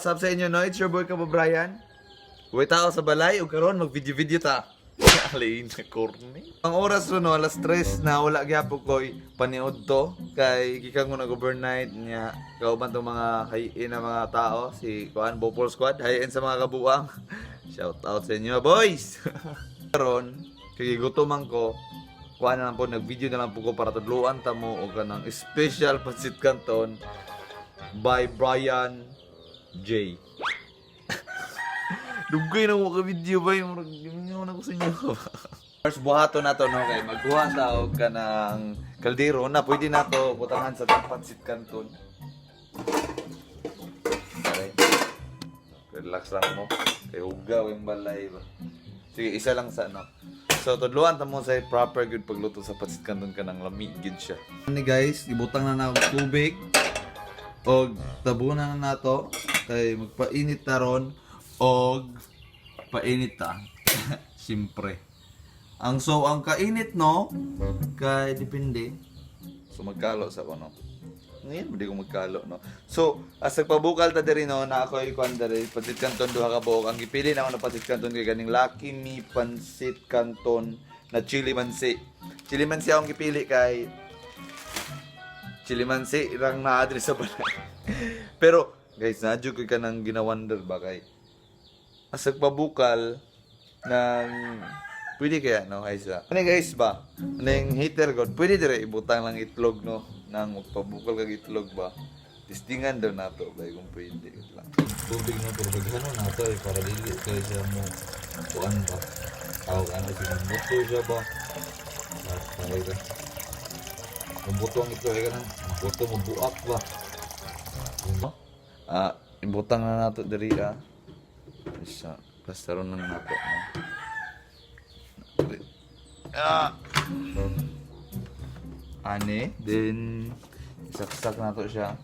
What's up sa inyo, no? It's your boy Kabo Brian. Wait ako sa balay ug karon mag-video-video ta. Alay na corny. Ang oras ro no, alas 3 na wala gyapon koy paniud to kay gikan ko nag overnight niya kauban tong mga hayin na mga tao si kuan Bopol Squad hayin sa mga kabuang. Shout out sa inyo, boys. Karon kay gigutoman ko, kuan na lang po, nag-video na lang po ko para tudluan ta mo og kanang special pancit canton by Brian J. Dugay na mo ka video ba yung murag yun na ko sa inyo. First buhato na to no kay magkuha ta og kanang kaldero na pwede na to butangan sa pancit canton. Okay. Relax lang mo. Kay hugaw yung balay ba. Sige, isa lang sa ano. So, tudluan ta mo sa proper good pagluto sa pancit canton kanang lami gid siya. Ani guys, ibutang na na og tubig. Og tabunan na nato kay magpainit ta ron og painit ta. Siyempre. Ang so ang kainit no kay depende. So magkalo sa ko no. Ngayon hindi ko magkalo no. So as nagpabukal ta diri no na ako kuan diri pancit canton duha ka buok. Ang gipili na ako na pancit canton kay ganing Lucky Me Pancit Canton na chili mansi. Chili mansi akong gipili kay chilimansi rang naadri sa balay. Pero guys, nadyo ko ka nang ginawonder ba kay asag pabukal ng pwede kaya no Aisa. Ano guys ba? Ano yung hater god? Pwede dire ibutang lang itlog no nang magpabukal kag itlog ba? Testingan daw nato ba kung pwede. Wait lang. Tubig na pero daghano nato eh para dili kay siya mo kuan ba. Tawag ano siya muto siya ba? At ka. Mabuto ang itlog ay kanang mabuto mabuak ba. Ah, ibutang na nato diri ah. Isa, basta ron lang nato. No? Ah. Ane, then isaksak nato siya.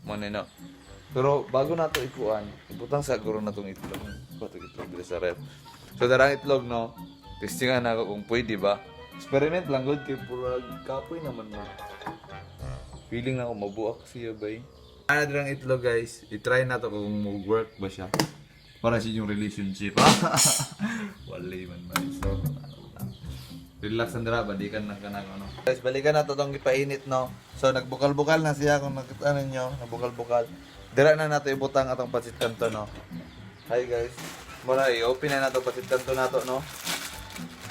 Muna no. Pero bago nato ikuan, ibutang sa guro na tong itlog. Kuha tong itlog diri sa ref. So darang itlog no. Testingan na ako kung pwede ba. Experiment lang good kay purag kapoy naman mo. Feeling na ako mabuak siya bay. Ano dirang itlog guys, i-try na to kung mag-work ba siya. Para sa inyong relationship. Wala man man. So, ano lang. Relax ang dira, balikan lang ka na ano. Guys, balikan na to tong gipainit no. So nagbukal-bukal na siya kung nakita ninyo, nagbukal-bukal. Dira na nato ibutang atong pancit canton no. Hi guys. Muna i-open na nato pancit canton nato no.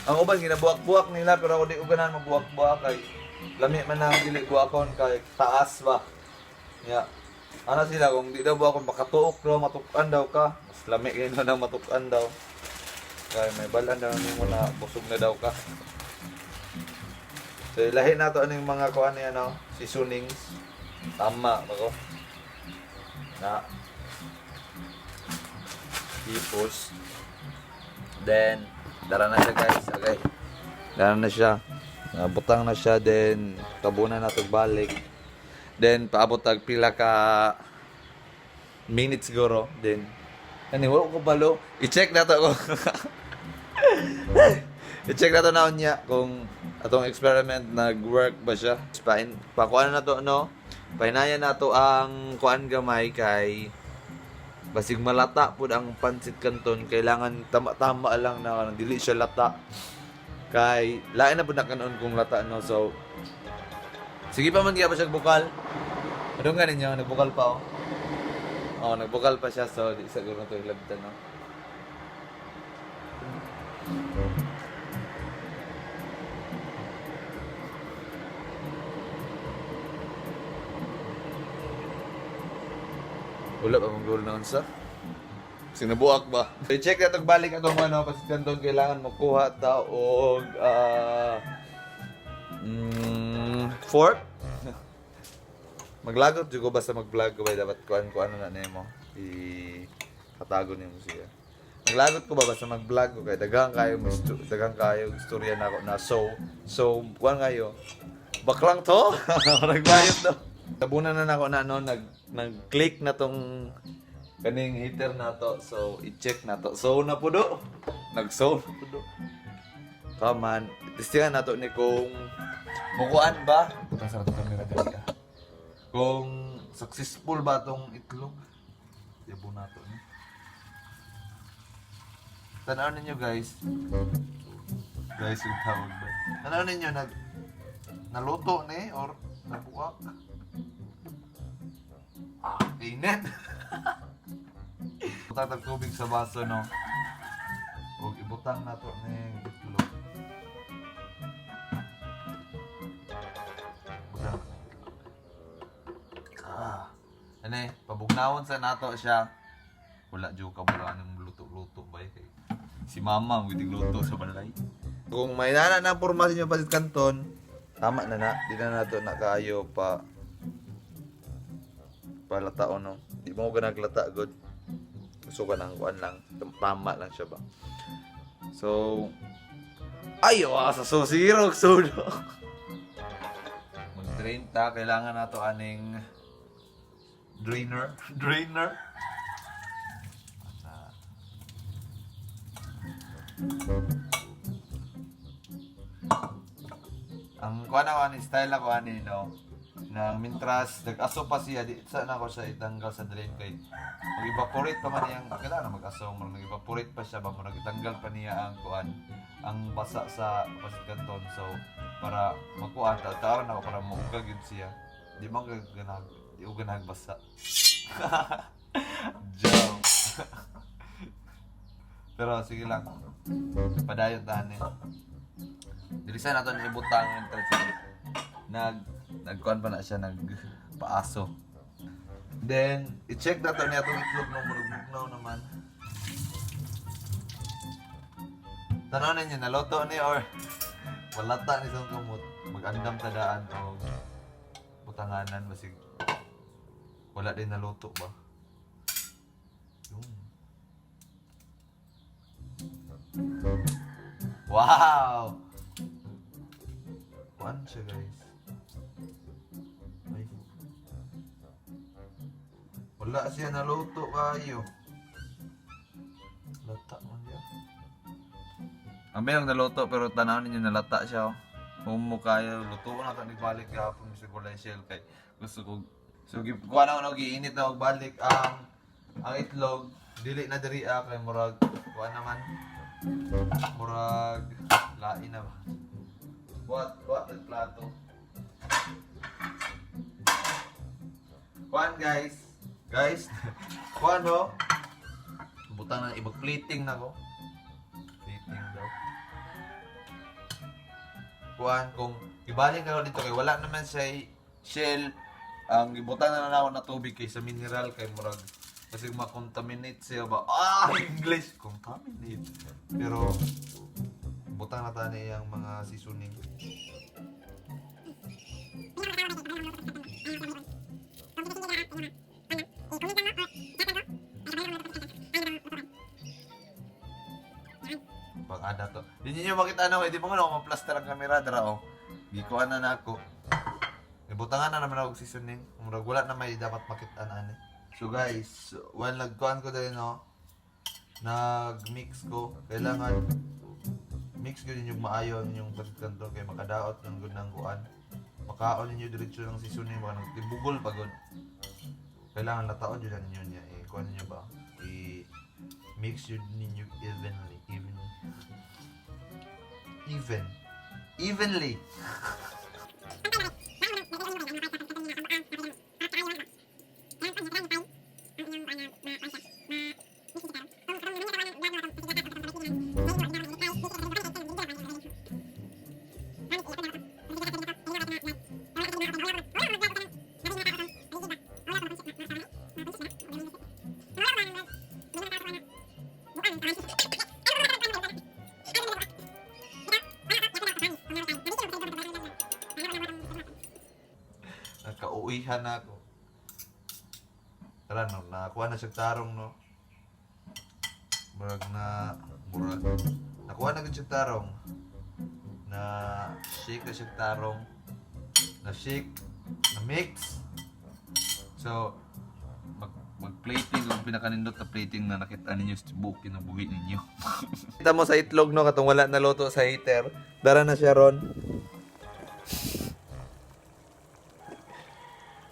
Ang uban ginabuak-buak nila pero ako di ko ganahan magbuak-buak kay lami man na ang dili buakon kay taas ba. Ya. Ano sila kung di daw buakon makatuok daw matukan daw ka. Mas lami kayo na matukan daw. Kay may balan daw nimo na busog na daw ka. So ilahi na to aning mga kuan niya no, seasonings. Tama ba ko? Na. Hipos. Then, dara na siya guys. Okay. Dara na siya. Butang na siya. Then, tabunan na itong balik. Then, paabot tag pila ka minutes siguro. Then, ano, wala ko balo. I-check na to ko. I-check na to na niya kung atong experiment nag-work ba siya. Pain, pakuan na to, no? Pahinaya na to ang kuan gamay kay basig malata pud ang pancit canton, kailangan tama-tama lang na dili siya lata kay lain na pud na kanon kung lata no. So sige pa man gyapon siya bukal. Ano nga ninyo, nagbukal pa oh. Oh, nagbukal pa siya so di siguro to hilabtan no. Wala pa mong goal na unsa. Sinabuak ba? I-check na itong balik atong ano, kasi doon kailangan makuha ta og fork. Maglagot jud ko basta mag-vlog ko ba dapat kuan ko ano na nimo. I katago nimo siya. Maglagot ko ba basta mag-vlog ko kay daghang kayo daghang kayo istorya na ako na so so kuan kayo. Baklang to. Nagbayot do. Tabunan na nako na no, nag nag-click na tong kaning heater na to. So i-check na to. So na pudo. Nag-so na pudo. Come on. Testingan na to ni kung mukuan ba. Puta sa camera dali ah. Kung Successful ba tong itlog? Yabo na to ni. Tanaw ninyo, guys. Guys, yung tawag ba? Tanaw ninyo, naluto ni or nabuak. Ah, init! Butang tag tubig sa baso, no? O ibutang na to ning itlog. Butang na itlog. Ah. Ano pabugnawon sa nato siya. Wala jud ka wala ng luto-luto ba kay si mama ang luto sa balay. Kung may nana na porma sa inyo pasit kanton, tama na na, di na nato na kaayo pa palataon, no. Di mo ko naglata good. So kanang kuan lang, tama lang siya ba. So ay, wa sa susirog sudo. Mag-drain ta, kailangan nato aning drainer, drainer. Ana. Ang kuan ako ani style ako ani, no. Nang mintras nag-aso pa siya, di sa na ako siya itanggal sa drain kay mag-evaporate pa man iyang kailangan na mag-aso mo, nag-evaporate pa siya ba mo, nagtanggal pa niya ang kuan, ang basa sa pasit kanton, so para makuan ta taron ako para mougag yun siya, di man ka ganag, di ko ganag basa. Joke. Pero sige lang, padayon tahan eh. Dili sa nato ni ibutang mintras nagkuan pa na siya, nagpaaso. Then i-check na to niya itong itlog, no, murag bugnaw naman. Tanaw ninyo, naloto ni or wala ta ni sa kamot, mag-andam tadaan o butanganan basig wala din naluto ba. Yun. Wow! Kuan siya, guys. Ay. Wala siya naluto kayo. Lata man siya. Ang mayroong naluto pero tanaw ninyo, nalata siya. Oh. Humo kayo. Luto na ito balik gahapon sa gulay shell kay gusto ko. So kuha na ako, giinit na og balik ang itlog. Dili na diri ah, kay murag kuha naman. Murag lain na ba. What the plato. Kuan, guys. Guys, kuan no. Butang na ibag plating na ko. Plating daw. Kuan kung ibalik na ko dito kay wala naman siya shell, ang ibutang na lang ako na tubig kay sa mineral kay murag kasi ma-contaminate siya ba. Ah, English contaminate. Pero butang na tani ang mga seasoning. Pag ada to. Di niyo makita na, hindi mo nga ako ma-plaster ang kamera dara oh. Gikuan na nako. Ibutangan na naman ako og seasoning. Murag wala na may dapat makita na ani. So guys, while nagkuan ko dali, no, nag-mix ko, kailangan mix gyud ninyo maayo ang inyong pasit kanton kay makadaot ng gud ng kuan. Makaon ninyo diretso ng seasoning ba, nagtibugol pa gud. Kailangan lataon jud na ninyo niya. Eh, kuan ninyo ba? I mix yun ninyo evenly. Even. Even. Evenly. Nakauwihan na ako. Tara no, nakakuha na siya tarong, no. Murag na, murag. Nakuha na gud siya tarong. Na shake na siya tarong. Na shake, na mix. So, mag plating ang pinakanindot na plating na nakita ninyo sa buhok ng buhi ninyo. Kita mo sa itlog, no, katong wala na luto sa heater. Dara na siya ron.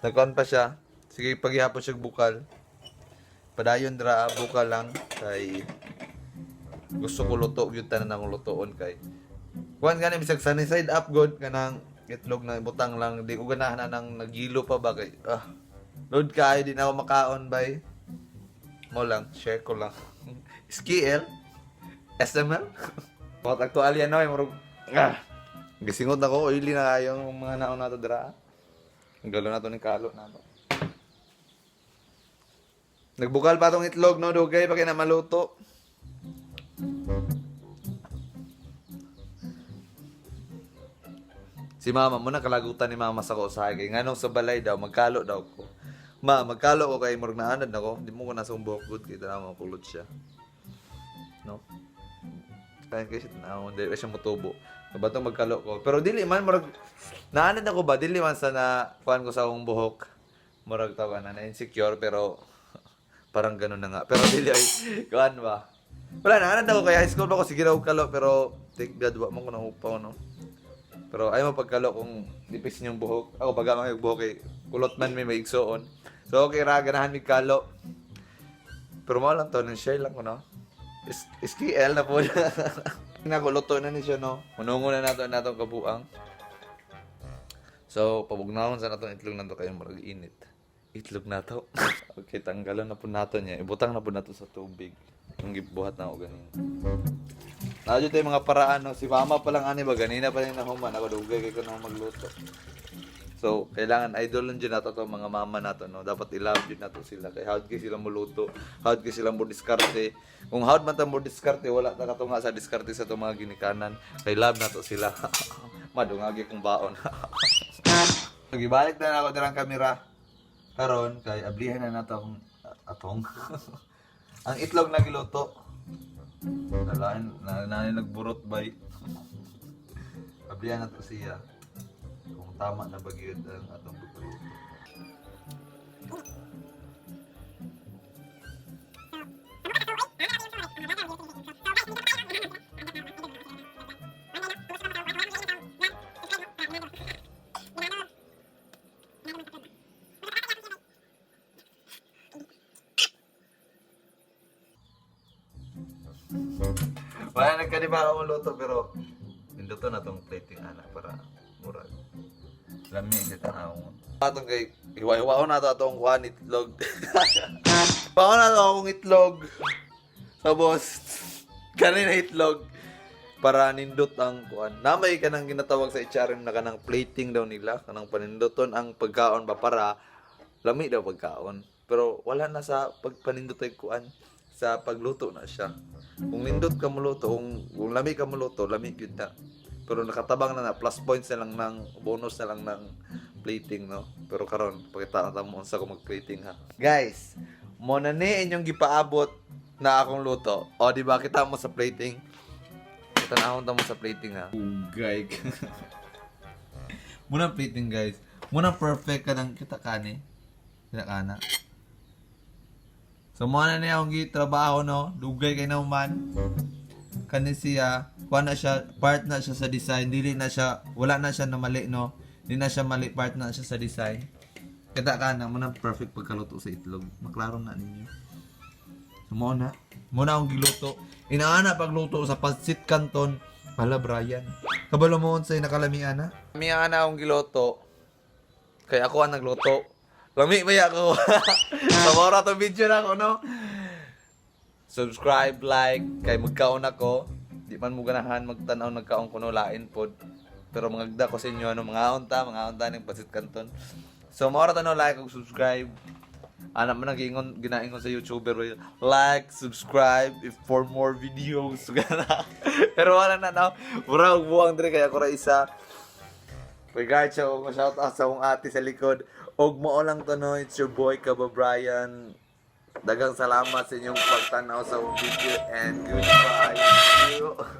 Nagkuhan pa siya. Sige, paghihapon siya bukal. Padayon dra bukal lang kay gusto ko luto gyud tanan akong lutoon kay kuan gani bisag sunny side up good kanang itlog na butang lang, di ko ganahan na nang nagilo pa ba kay load kaayo, di na ako makaon bay mo lang. Share ko lang. SKL SML. Bakit aktual yan, no? Murag, gisingot ako, oily na kayo ang mga naon nato dra. Ang galo na to ni kalo na to. Nagbukal pa tong itlog, no? Dugay pa kay na maluto. Si mama mo na kalagutan ni mama sa ko sa kay nganong sa balay daw magkalo daw ko. Ma, magkalo ko kay murag naanad nako. Di mo ko nasa buhok good kay tanaw mo kulot siya. No? Kaya kasi tanaw, hindi siya motubo. Kabatong magkalo ko. Pero dili man murag naanad ako ba, dili man sa na kuan ko sa akong buhok. Murag tawa na na insecure pero parang ganun na nga. Pero dili ay kuan ba. Wala, naanad ako kay high school pa ko sige raw kalo pero thank God wa man ko nahupaw, no. Pero ayaw mo pagkalo kung nipis niyong buhok. Ako baga mga buhok kay kulot man may maigsoon. So okay ra ganahan mig kalo. Pero mao lang to, nang share lang ko, no. SKL na po. Nakuluto na ni siya, no. Munungo na nato natong kabuang. So, pabugnawon sa natong itlog nato kayo murag init. Itlog nato. Okay, tanggalan na po nato niya. Ibutang na po nato sa tubig. Yung gibuhat na ako ganina. Nadyo tayo mga paraan, no? Si mama pa lang ani ba, ganina pa lang nahuman. Ako dugay kay ko na magluto. So, kailangan idol lang dyan nato to mga mama nato, no? Dapat i-love dyan nato sila. Kay how'd kay sila muluto, how'd kay sila mo diskarte. Kung how'd man ta mo diskarte, wala ta katunga sa diskarte sa itong mga ginikanan. Kay love nato sila. Madungagi kong baon. Gibalik na ako dirang kamera. Karon kay ablihan na nato akong atong ang itlog na giluto. Nalain na na nagburot bay. Ablihan na to siya. Kung tama na ba gyud ang atong pagluto. Wala nagkaniba ako luto pero niluto na tong plating ana para murag. Lami sa tanaw. Atong kay hiwa-hiwaon na to atong kuan itlog. Paon na to akong itlog. Tapos kanina itlog para nindot ang kuan. Namay kanang ginatawag sa HRM na kanang plating daw nila, kanang panindoton ang pagkaon ba para lami daw pagkaon. Pero wala na sa pagpanindot ay kuan, sa pagluto na siya. Kung nindot ka muluto, kung lami ka muluto, lami gyud na. Pero nakatabang na na plus points na lang ng bonus na lang ng plating, no. Pero karon pakita na mo unsa ko mag-plating ha. Guys, mo na ni inyong gipaabot na akong luto. O di ba kita mo sa plating? Tanahon ta mo sa plating ha. Ugay ka. Muna plating, guys. Muna perfect ka ng kita kani. Kita kana. So mo na niya akong gitrabaho, no. Dugay kay na man. Kani siya, kuha na siya, part na siya sa design, dili na siya, wala na siya na mali, no. Di na siya mali, part na siya sa design. Kita ka na, muna perfect pagkaluto sa itlog. Maklaro na ninyo. So, mo na. Mo na akong giluto. Inaana pagluto sa Pancit Canton. Hala, Brian. Kabalo mo unsay nakalamian na? Lamian na akong giluto. Kaya ako ang nagluto. Lami ba ako? Sa mora to video na ako, no? Subscribe, like, kay magkaon ako. Di man mo ganahan magtan-aw nagkaon ko, no, lain pod. Pero mangagda ko sa inyo ano, mga unta ning Pancit Canton. So mora to, no, like ug subscribe. Ana man ang giingon ginaingon sa YouTuber, like, subscribe if for more videos. Gana. Pero wala na, no. Mura og buwang dire kay ako ra isa. Regards sa akong shout out sa akong ate sa likod. Og mao lang to, no. It's your boy Kaba Brian. Daghang salamat sa inyong pagtanaw sa akong video and goodbye. See you.